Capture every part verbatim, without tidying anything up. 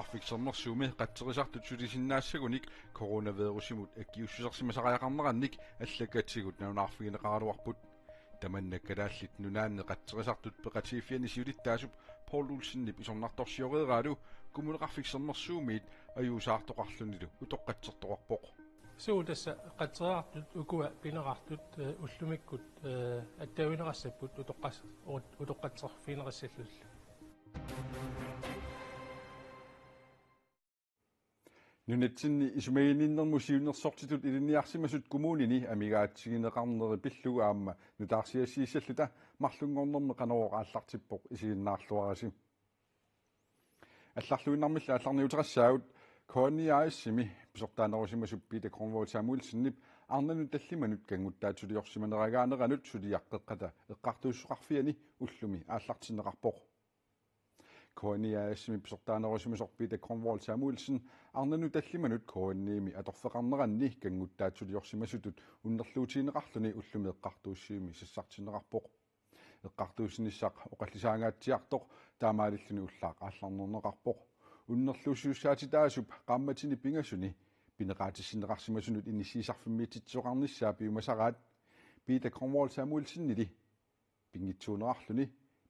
Arfik Sermersuumi qatserisartut sulisinnaassagunik coronavirusimut akiuussusersimasariaqarnerannik allakkatsigut nalunaarfigineqaraluarput. Tamanna Kalaallit Nunaanni qatserisartut peqatigiiffianni siulittaasup Poul Olsenip isornartorsioreeraalu Kommuneqarfik Sermersuumiit ajuusaartoqarlunilu utoqqatsertoqarpoq. Suu, tassa qatserisartut ukua pineqartut, eh, ullumikkut, eh, attavigineqassapput utoqqas-, ut-, utoqqatserfigineqassallutillu. Nunatsinni isumaginninnermut siunnersortitut ilinniarsimasut kommunini amigaatigineqarneri pillugu aamma nutaarsiassiissalluta marlunngornermi Qanorooq aallartippoq, isiginnaarluarisi. Allarluinnarmilli aallarniuteqassaagut. K N I A/S-imi pisortaanerusimasup Peter Grønvold Samuelsenip arnanut tallimanut kannguttaatsuliorsimaneragaaneranut suliaq Qeqqata Eqqartuussisoqarfiani ullumi aallartinneqarpoq. K N I A/S-imi pisortaanerusimasoq Peter Grønvold Samuelsen arnanut tallimanut K N I-mi atorfeqarneranni kannguttaatsuliorsimasutut unnerluutigineqarluni ullumi eqqartuussivimmi sassartinneqarpoq. Eqqartuussinissaq oqallisaangaatsiartoq taamaalilluni ullaaq aallarnerneqarpoq. Unnerluussisussaatitaasup qaammatini pingasuni pineqaatissinneqarsimasunut inissiisarfimmiititsisoqarnissaa piumasaraat Peter Grønvold Samuelsenili pinngitsuunerarluni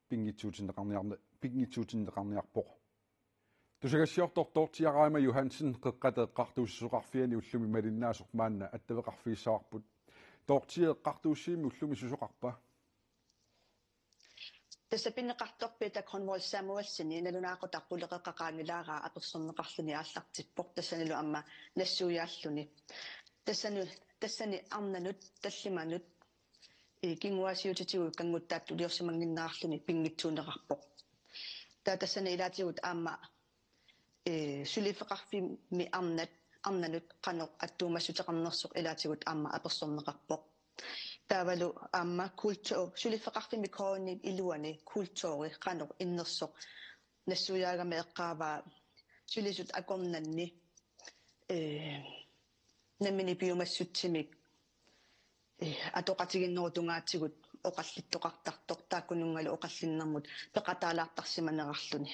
pinngitsuutinneqarniarne-, pinngitsuutinneqarniarpoq. Tusagassiortoq Dorthe Araima Johansen Qeqqata Eqqartuussisoqarfiani ullumi malinnaasoq maanna attaveqarfigissavarput. Dorthe, eqqartuussivimmi ullumi susoqarpa? Tassa pineqartoq Peter Grønvold Samuelsen nalunaaqutaq quleqeqqat qaangilaaraat apersorneqarluni aallartippoq, tassanilu aamma nassuiaalluni. Tassani, tassani arnanut tallimanut, eh, kinguaassiuutitigut kannguttaatsuliorsimannginnerarluni pinngitsuunerarpoq. Taava tassani ilaatigut aamma, eh, suliffeqarfimmi arnat, arnanut qanoq attuumassuteqarnersoq ilaatigut aamma apersorneqarpoq. Taavalu aamma kultur-, suliffeqarfimmi K N I-p iluani kulturi qanoq innersoq nassuiaagami eqqaavaa sulisut akornanni, eh, nammineq piumassutsimik, eh, atoqatigiinnerup tungaatigut oqallittoqartartoq taakkununngalu oqallinnermut peqataalaartarsimanerarluni.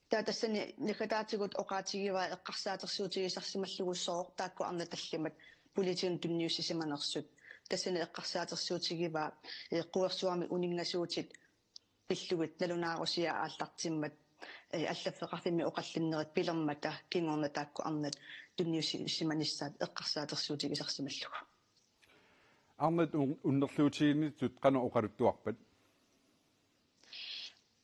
Taava tassani naggataatigut oqaatigivaa eqqarsaatersuutigisarsimallugu sooq taakku arnat tallimat politiinut tunniussisimanersut. Tassani eqqarsaatersuutigivaa, eh, quersuarmi uninngasuutit pillugit nalunaarusiai aallartimmat, eh, allaffeqarfimmi oqallinnerit pilermata kingorna taakku arnat tunniussisimanissaat eqqarsaatersuutigisarsimallugu. Arnat un-, unnerluutiginnittut qanoq oqaluttuarpat?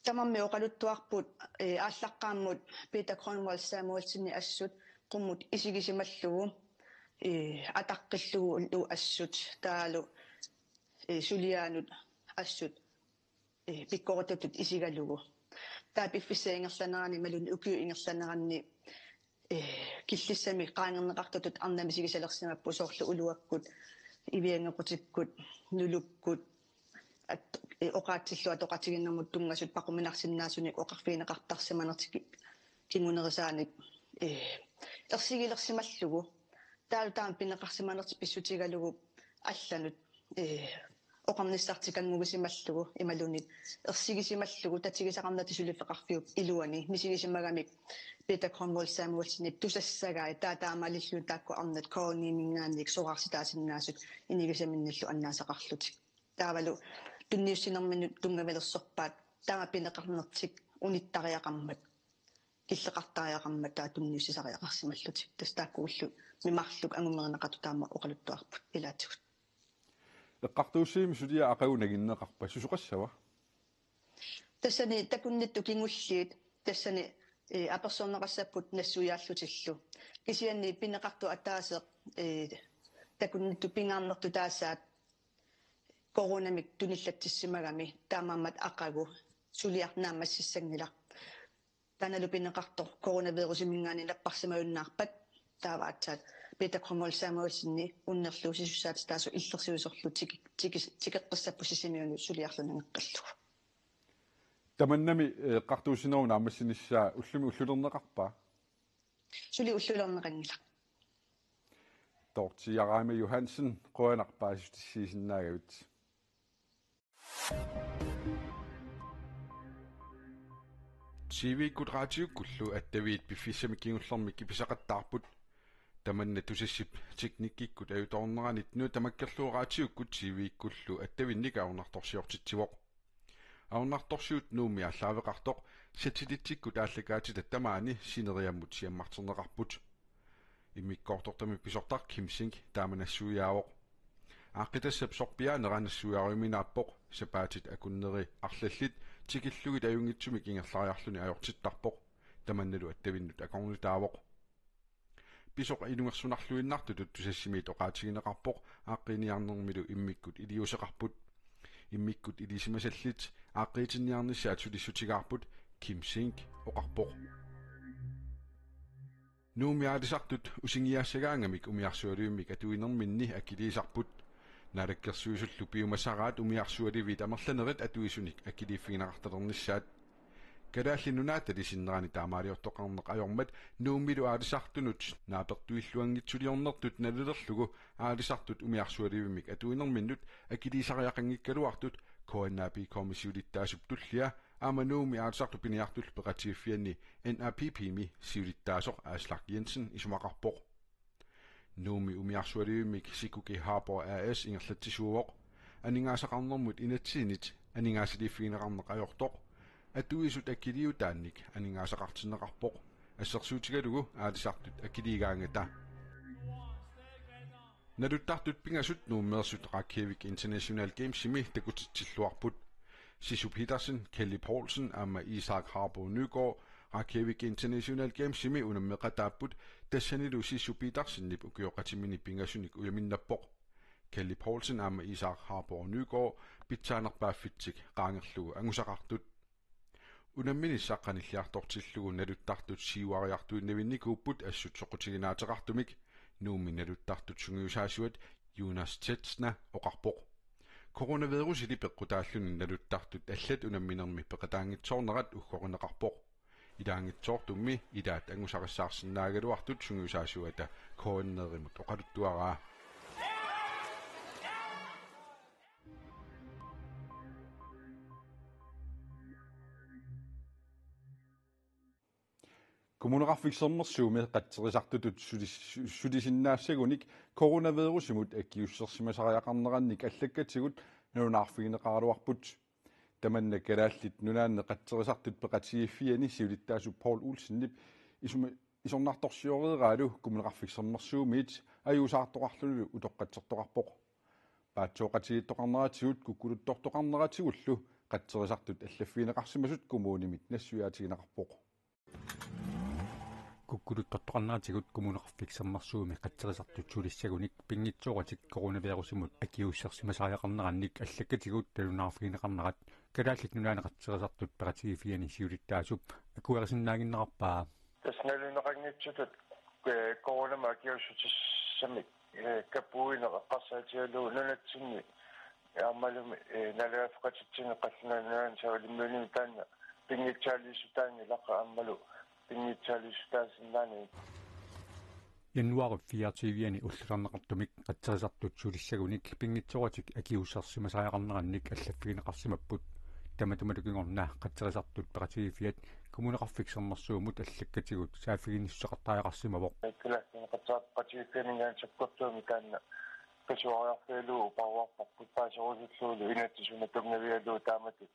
Tamarmik oqaluttuarput, eh, aallaqqaammut Peter Grønvold Samuelsenip assut qummut isigisimallugu, eh, ataqqillugu ulloq assut taavalu, eh, suliaanut assut, eh, pikkorititut isigalugu. Taava piffissap ingerlanerani imaluunniit ukiup ingerlanerani, eh, killissamik qaangerneqartutut arnat misigisalersimapput soorlu uluakkut, iviangequtikkut, nulukkut, at-, eh, oqaatsillu atoqatigiinnermut tunngasut paquminarsinnaasunik oqarfigineqartarsimanertik kingunerisaanik, eh, ersigilersimallugu. Taavalu taama pineqarsimanertik pissutigalugu allanut, eh, oqarnissartik kanngugisimallugit imaluunniit ersigisimallugu tatigisaqarnertik suliffeqarfiup iluani misigisimagamik Peter Grønvold Samuelsenip tusassagai taava taamaalilluni taakku arnat K N I-minngaanniit soraarsitaasinnaasut inigisaminnillu annaasaqarlutik. Taavalu tunniussinerminut tunngavilersorpaat taama pineqarnertik unittariaqarmat, killeqartariaqarmat taava tunniussisariaqarsimallutik. Tassa taakkuulluni marluk angumerneqartut taama oqaluttuarput ilaatigut. Eqqartuussivimmi suliaq aqagu nanginneqarpa, susoqassava? Tassani takunnittut kingulliit, tassani, eh, apersorneqassapput nassuiaallutillu. Kisianni pineqartoq ataaseq, eh, takunnittut pingaarnertut taasaat coronamik tunillatsissimagami taamaammat aqagu suliaq naammassissanngilaq. Taannalu pineqartoq coronavirusiminngaanniit napparsimajunnaarpat taava aatsaat Peter Grønvold Samuelsenip unnerluussisussaatitaasoq illersuisorlu tiki-, tiki-, tikeqqissapput Sisimiunut suliarlu nangeqqillugu. Tamannami, eh, eqqartuussinerup naammassinissaa ullumi ullulerneqarpa? Suli ullulerneqanngilaq. Dorthe Araima Johansen, qujanaq paasissutissiisinnaagavit. T V-kkut raatiukkullu attaviit piffissami kingullermi kipisaqattaarput. Tamanna Tusassip teknikkikkut ajutoorneranit nuna tamakkerlugu raatiukkut T V-kkullu attavinnik ajornartorsiortitsivoq. Ajornartorsiut Nuummi aallaaveqartoq satellitsikkut aallakaatita tamaani sineriammut siammarterneqarput. Immikkoortortami pisortaq Kim Sing taama nassuiaavoq. Aaqqitassap sorpiaanera nassuiarujuminaappoq, sapaatit akunneri arlallit tikillugit ajunngitsumik ingerlariarluni ajortittarpoq. Tamannalu attavinnut akornutaavoq. Pisoq ilungersunarluinnartutut Tusassimiit oqaatigineqarpoq aaqqiiniarnermilu immikkut iliuuseqarput. Immikkut ilisimasallit aaqqiitinniarnissaat sulissutigaarput, Kim Sing oqarpoq. Nuummi aalisartut usingiaassagaangamik umiarsualivimmik atuinerminni akiliisarput. Naalakkersuisullu piumasaraat umiarsualiviit amerlanerit atuisunik akiliiffigineqartalernissaat. Kalaallit Nunaatali sinnerani taamaaliortoqarneq ajormat Nuummilu aalisartunut naapertuilluanngitsuliornertut nalilerlugu aalisartut umiarsualivimmik atuinerminnut akiliisariaqanngikkaluartut K N A P K-mi siulittaasup tullia aamma Nuummi aalisartut piniartullu peqatigiiffianni N A P P-mi siulittaasoq Aslak Jensen isumaqarpoq. Nuummi umiarsualivimmik Sikuki Harbour A/S ingerlatsisuuvoq. Aningaasaqarnermut inatsisinit aningaasaliiffigineqarneq ajortoq atuisut akiliutaannik aningaasaqartinneqarpoq, assersuutigalugu aalisartut akiliigaangata. Naluttartut pingasut Nuummeersut Reykjavik International Gamesimi takutitsilluarput. Sissu Petersen, Kelly Poulsen aamma Isak Harbo Nygaard Reykjavik International Gamesimi unammeqataapput, tassanilu Sissu Petersenip ukioqatimini pingasunik ujaminnappoq. Kelly Poulsen aamma Isak Harbo Nygaard pitsaanerpaaffitsik qaangerlugu angusaqartut. Unamminissaq qanilliartortillugu naluttartut siuariartuinnavinnikuupput assut soqutiginaateqartumik, Nuummi naluttartut sungiusaasuat Jonas Tetsna oqarpoq. Coronavirusili peqqutaalluni naluttartut allat unamminermi peqataanngitsoornerat uggorineqarpoq. Ilaanngitsoortummi ilaat angusarissaarsinnaagaluartut sungiusaasuata K N R-imut oqaluttuaraa. Kommuneqarfik Sermersuumi qatserisartutut sulis-, sulisinnaassagunik coronavirusimut akiuussersimasariaqarnerannik allakkatigut nalunaarfigineqaraluarput. Tamanna Kalaallit Nunaanni qatserisartut peqatigiiffianni siulittaasup Poul Olsenip isuma-, isornartorsioreeraalu Kommuneqarfik Sermersuumiit ajuusaartoqarlunilu utoqqatsertoqarpoq. Paatsooqatigiittoqarneratigut kukkuluttortoqarneratigullu qatserisartut allaffigineqarsimasut kommunimit nassuiaatigineqarpoq. Kukkuluttortoqarneratigut Kommuneqarfik Sermersuumi qatserisartut sulissagunik pinngitsooratik coronavirusimut akiuussersimasariaqarnerannik allakkatigut nalunaarfigineqarnerat Kalaallit Nunaanni qatserisartut peqatigiiffianni siulittaasup akuerisinnaannginnerarpaa. Tassa naluneqanngitsutut, eh, coronamut akiuussutissamik, eh, kapuineq eqqarsaatigalugu nunatsinni aammalumi, eh, naalagaaffeqatitsinnut Qallunaat Nunaanni Savalimmiunimi taanna pinngitsaaliissutaanngilaq aammalu pinngitsaaliissutaasinnaanagit. Januaarip fireogtyve-ani ullulerneqartumik qatserisartut sulissagunik pinngitsooratik akiuussersimasariaqarnerannik allaffigineqarsimapput. Tamatumalu kingorna qatserisartut peqatigiiffiat Kommuneqarfik Sermersuumut allakkatigut saaffiginnissuseqartariaqarsimavoq. Kalaallit Nunaanni qatserisartut peqatigiiffianninngaanniit sakkortuumik taanna pisuariarfigalugu paarparput paaserusullugulu inatsisunut tunngavigalugu taamatut,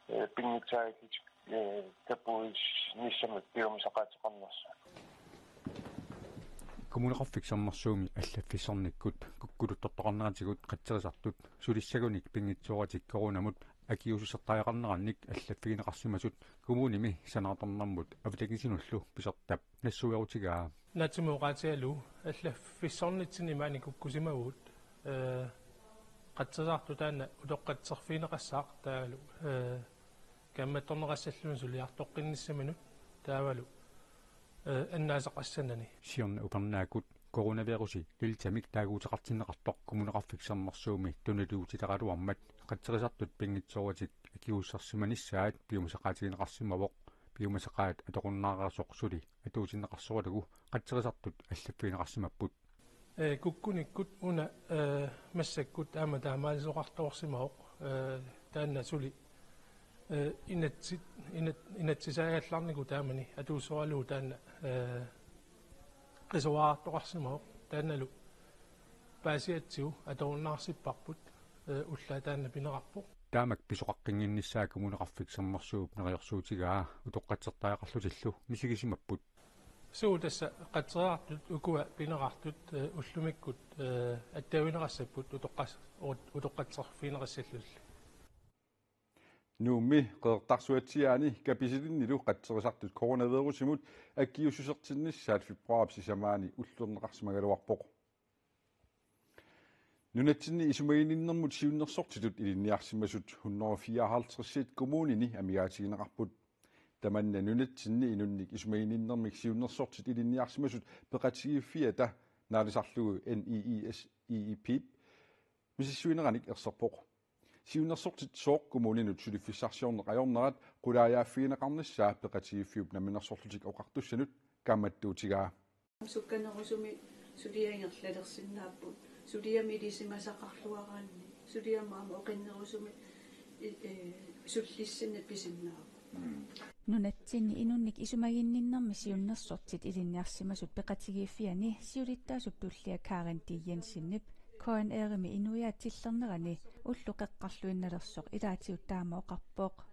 eh, pinngitsaalillutik, eh, kapuinissamik piumasaqaateqarnersoq. Kommuneqarfik Sermersuumi allaffissornikkut kukkuluttortoqarneratigut qatserisartut sulissagunik pinngitsooratik coronamut akiuussertariaqarnerannik allaffigineqarsimasut kommunimi sanaartornermut avatagisinullu pisortap nassuerutigaa. Naatsumik oqaatigalugu allaffissornitsinni maani kukkusimavugut, eh, qatserisartut taanna utoqqatserfigineqassaaq taavalu, eh, kaammattorneqassalluni suliartoqqinnissaminut taavalu, eh, annaasaqassanani. Siorna upernaakkut coronavirusi Deltamik taaguuteqartinneqartoq Kommuneqarfik Sermersuumi tunaliutitaraluarmat qatserisartut pinngitsooratik akiuussersimanissaat piumasaqaatigineqarsimavoq. Piumasaqaat atorunnaartoq suli atuutinneqarsoralugu qatserisartut allaffigineqarsimapput. Eh, kukkunikkut una, eh, massakkut aamma taamaalisoqartoorsimavoq, eh, taanna suli Eh, inatsit, inat-, inatsisaagallarniku taamani atuussoralugu taanna, eh, qisuariartoqarsimavoq, taannalu paasiatsigu atorunnaarsippaapput, eh, ullaaq taanna pineqarpoq. Taamak pisoqaqqinnginnissaa Kommuneqarfik Sermersuup neriorsuutigaa utoqqatsertariaqarlutillu misigisimapput. Suu tassa qatseriartut ukua pineqartut, eh, ullumikkut, eh, attavigineqassapput utoqqas-, ut-, utoqqatserfigineqassallutillu. Nuummi Qeqertarsuatsiaani Kapisilinnilu qatserisartut coronavirusimut akiuussusertinnissaat februaarip sisamaani ullorneqarsimagaluarpoq. Nunatsinni isumaginninnermut siunnersortitut ilinniarsimasut hundrede fireoghalvtreds kommunini amigaatigineqarput. Tamanna nunatsinni inunnik isumaginninnermik siunnersortit ilinniarsimasut peqatigiiffiata naalisarlugu N I I S I I P-p misissuineranik erserpoq. Siunnersortit sooq kommuninut suliffissarsiorneq ajornerat qulaajaaffigineqarnissaa peqatigiiffiup Namminersorlutik Oqartussanut kaammattuutigaa. Sukkanerusumik suliaq ingerlalersinnaapput. Suliami ilisimasaqarluaraanni. Suliami aamma oqinnerusumik i-, eh, sullissineq pisinnaapput. Nunatsinni inunnik isumaginninnermi siunnersortit ilinniarsimasut peqatigiiffiani siulittaasup tullia Karen D. Jensenip K N R-imi inuiaat tillernerani ulloq qeqqarluinnalersoq ilaatigut taama oqarpoq.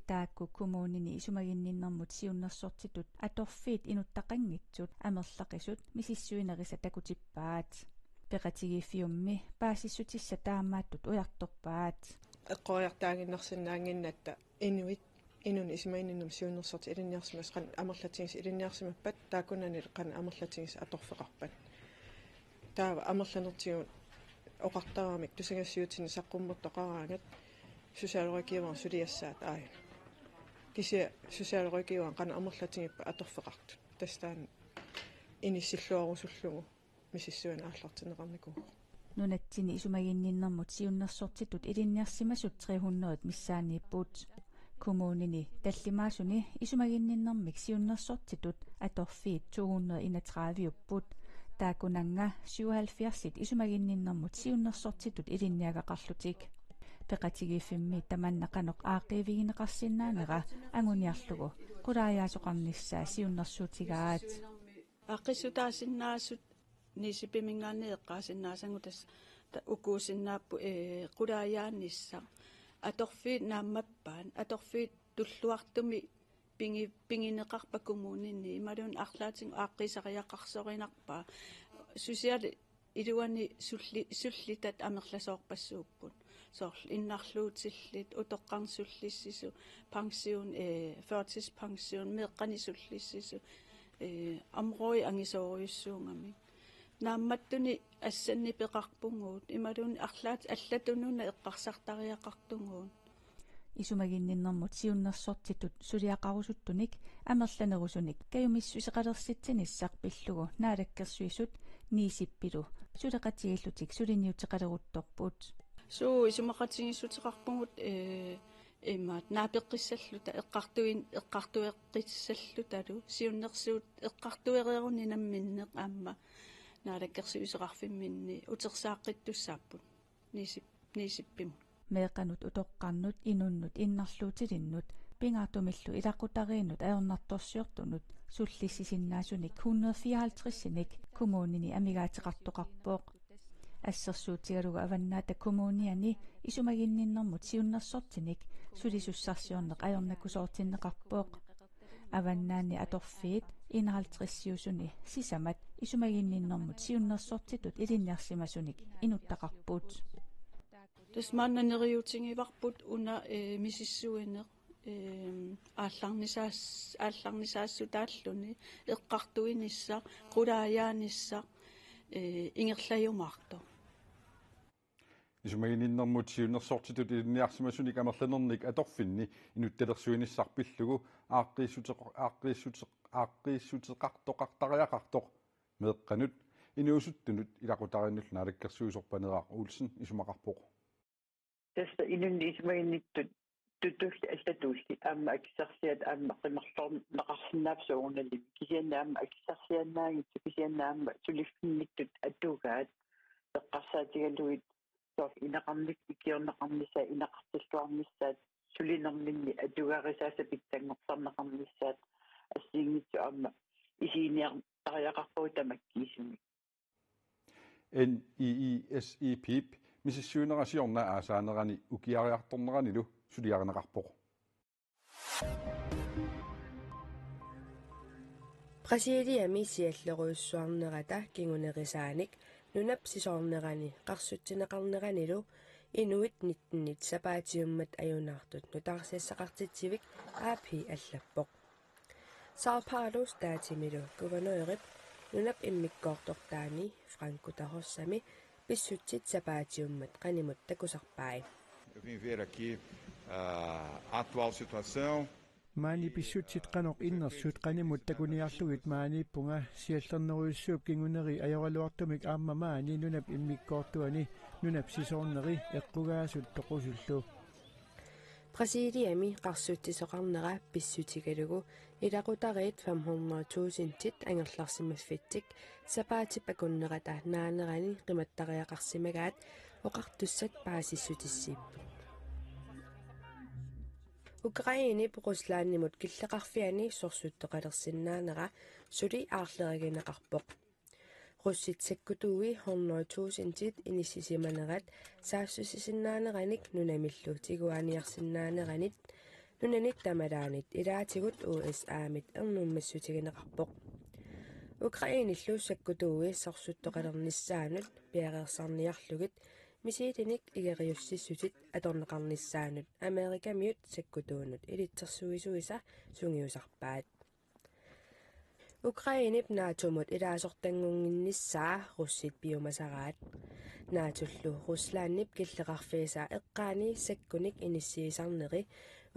Taakku kommunini isumaginninnermut siunnersortitut atorfiit inuttaqanngitsut amerlaqisut misissuinerisa takutippaat. Peqatigiiffiummi paasissutissat taamaattut ujartorpaat. Eqqoriartaaginnarsinnaannginnatta inuit inunnik isumaginninnermik siunnersortit ilinniarsimasut qanoq amerlatigisut ilinniarsimappat taakkunanilu qanoq amerlatigisut atorfeqarpat. Taava amerlanertigut oqartaramik tusagassiuutitigut saqqummertoqaraangat socialrådgiveri suliassaat aajuna. Kisianni socialrådgiveri qanoq amerlatigippat atorfeqartut. Tassa taanna inissilluarusullugu misissuineq aallartinneqarnikuuvoq. Nunatsinni isumaginninnermut siunnersortitut ilinniarsimasut tre hundrede missaanniipput. Kommunini tallimaasuni isumaginninnermik siunnersortitut atorfiit to hundrede enogtredive-upput. Taakkunannga syvoghalvfjerds isumaginninnermut siunnersortitut ilinniagaqarlutik. Peqatigiiffimmi tamanna qanoq aaqqiivigineqarsinnaanera anguniarlugu qulaajaasoqarnissaa siunnersuutigaat. Aaqqissutaasinnaasut Niisipiminngaanniit eqqaasinnaasagut tassa ta-, ukuusinnaapput, ee, qulaajaanissaq. Atorfiit naammappaat, atorfiit tulluartumik pigi-, pigineqarpat kommunini, imaluunniit arlaatigut aaqqiisariaqarsorinarpaa. Susiali iluani sulli-, sullitat amerlasoorpassuupput. Soorlu innarluutillit, utoqqarnut sullissisut, pension, eh, førtidspension, meeqqanik sullissisut, eh, amroi angisoorujussuugamik. Naammattunik assannik peqarpugut, imaluunniit arlaat-, allatut una eqqarsartariaqartugut. Isumaginninnermut siunnersortitut suliaqarusuttunik amerlanerusunik kajumissuseqalersitsinissaq pillugu Naalakkersuisut Niisippilu suleqatigiillutik suliniuteqaleruttorput. Suu, isumaqatigiissuteqarpugut, ee, imaat naapeqqissalluta, eqqartuin-, eqqartueqqissallutalu, siunnersuut eqqartuereeruni namminneq aamma Naalakkersuisoqarfimminni utersaaqqittussaapput Niisip-, Niisippimut. Meeqqanut, utoqqarnut, inunnut, innarluutilinnut, pingaartumillu ilaqutariinnut ajornartorsiortunut sullissisinnaasunik hundrede fireoghalvtredsinik kommunini amigaateqartoqarpoq. Assersuutigalugu Avannaata Kommuniani isumaginninnermut siunnersortinik sulisussarsiorneq ajornakusoortinneqarpoq. Avannaani atorfiit enoghalvtredsiusuni sisamat isumaginninnermut siunnersortitut ilinniarsimasunik inuttaqarput. Tassa maanna neriuutigivarput una, eh, misissuineq, eh, aallarnisaas-, aallarnisaassutaalluni eqqartuinissaq, qulaajaanissaq, eh, ingerlajumaartoq. Isumaginninnermut siunnersortitut ilinniarsimasunik amerlanernik atorfinni inuttalersuinissaq pillugu aaqqiissuteq-, aaqqiissuteq-, aaqqiissuteqartoqartariaqartoq meeqqanut inuusuttunut ilaqutariinnullu naalakkersuisoq Paneeraq Olsen isumaqarpoq. Tassa inunnik isumaginnittut tutulli allatuulli aamma akissarsiat aamma qimerloorneqarsinnaavoq soorunalimi. Kisianni aamma akissarsiannaanngitsoq, kisianni aamma suliffinnittut atugaat eqqarsaatigalugit soorlu ineqarnissaat, ikiorneqarnissaat, ineqartilluarnissaat, sulinerminni atugarisaasa pitsanngorsarneqarnissaat assigiinngitsut aamma isiginiartariaqarpagut tamakkiisumik. N I I S E P-p misissuinera siorna aasaanerani ukiariartorneranilu suliarineqarpoq. Brasiliami siallerujussuarnerata kingunerisaanik nunap sisoornerani qarsutsineqarneranilu inuit nittenit sapaatiummat ajunaartut nutaarsiassaqartitsivik A P allappoq. São Paulo statimilu guvernørip nunap immikkoortortaani Franco da Rosami pissutsit sapaatiummat qanimut takusarpai. Eu vim ver aqui a atual situação. Maani pissutsit qanoq innersut qanimut takuniarlugit maaniippunga siallernerujussuup kinguneri ajoraluartumik aamma maani nunap immikkoortuani nunap sisoorneri eqqugaasut toqusullu. Brasiliami qarsutsisoqarnera pissutigalugu ilaqutariit fem hundrede tusindit angerlarsimaffitsik sapaatip akunnerata naanerani qimattariaqarsimagaat oqartussat paasissutissiipput. Ukrainep Ruslandimut killeqarfiani sorsuttoqalersinnaanera suli aarlerigineqarpoq. Russit sakkutuui hundrede tusindit inissisimanerat saassussisinnaaneranik nunamillu tiguaaniarsinnaaneranit nunanit tamalaanit ilaatigut U S A-mit ernummissutigineqarpoq. Ukrainillu sakkutuui sorsuttoqalernissaanut piareersarniarlugit misilinik igeriussissutit atorneqarnissaanut Amerikamiut sakkutuunut ilitsersuisuisa sungiusarpaat. Ukrainep NATO-mut ilaasortanngunnginnissaa russit piumasaraat. NATO-llu Ruslandip killeqarfiisa eqqaani sakkunik inissiisarneri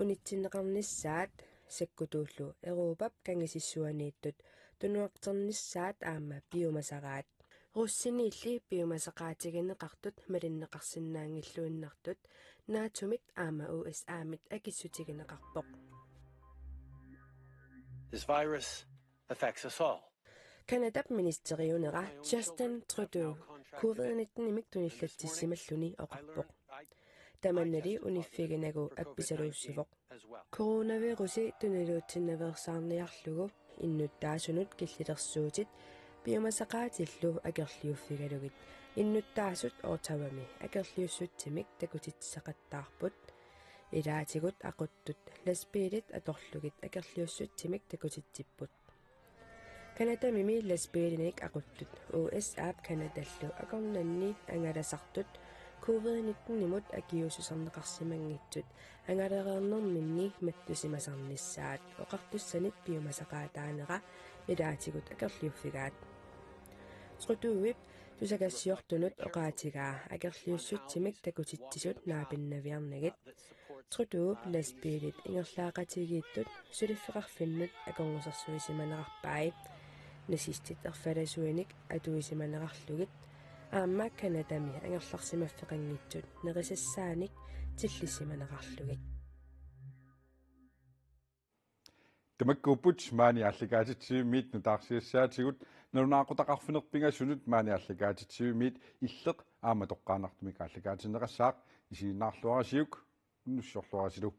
unitsinneqarnissaat sakkutuullu Europap kangisissuaniittut tunuarternissaat aamma piumasaraat. Russiniilli piumasaqaatigineqartut malinneqarsinnaanngilluinnartut NATO-mit aamma U S A-mit akissutigineqarpoq. This virus affects us all. Canadap ministeriunera Justin Trudeau covid nitten-imik tunillatsissimalluni oqarpoq. Tamannali uniffiginagu appisaluussivoq. Coronavirusi tuniluutsinnaveersaarniarlugu innuttaasunut killilersuutit piumasaqaatillu akerliuffigalugit innuttaasut Ottawami akerliussutsimik takutitsisaqattaarput. Ilaatigut aquttut lastbiilit atorlugit akerliussutsimik takutitsipput. Canadamimi lastbiilinik aquttut U S A-p Canadallu akornanni angalasartut covid nitten-imut akiuussuserneqarsimanngitsut angalareernerminni mattusimasarnissaat oqartussanit piumasaqaataanera ilaatigut akerliuffigaat. Trudeauip tusagassiortunut oqaatigaa akerliussutsimik takutitsisut naapinnaviarnagit. Trudeaup lastbiilit ingerlaaqatigiittut suliffeqarfinnut akornusersuisimanerarpai. Nazistit erfalasuinik atuisimanerarlugit aamma Canadami angerlarsimaffeqanngitsut nerisassaanik tillissimanerarlugit. Tamakkuupput maani aallakaatitsivimmiit nutaarsiassaatigut. Nalunaaqutaq arfineq-pingasunut maani aallakaatitsivimmiit Illeq aamma toqqaannartumik aallakaatinneqassaaq. Isiginnaarluarisiuk, unnussiorluarisilu.